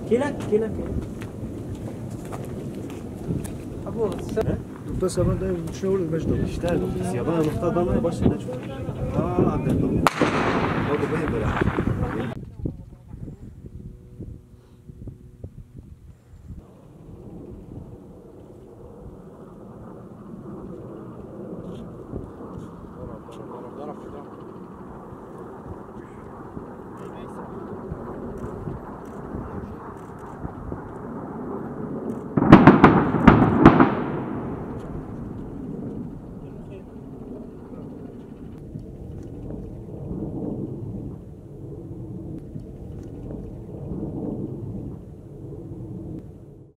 كيلك ابو بس انا ده شنو المجد اشتغل بس يابا مختار ضمن باش نشوف عبد الله هو بين بلا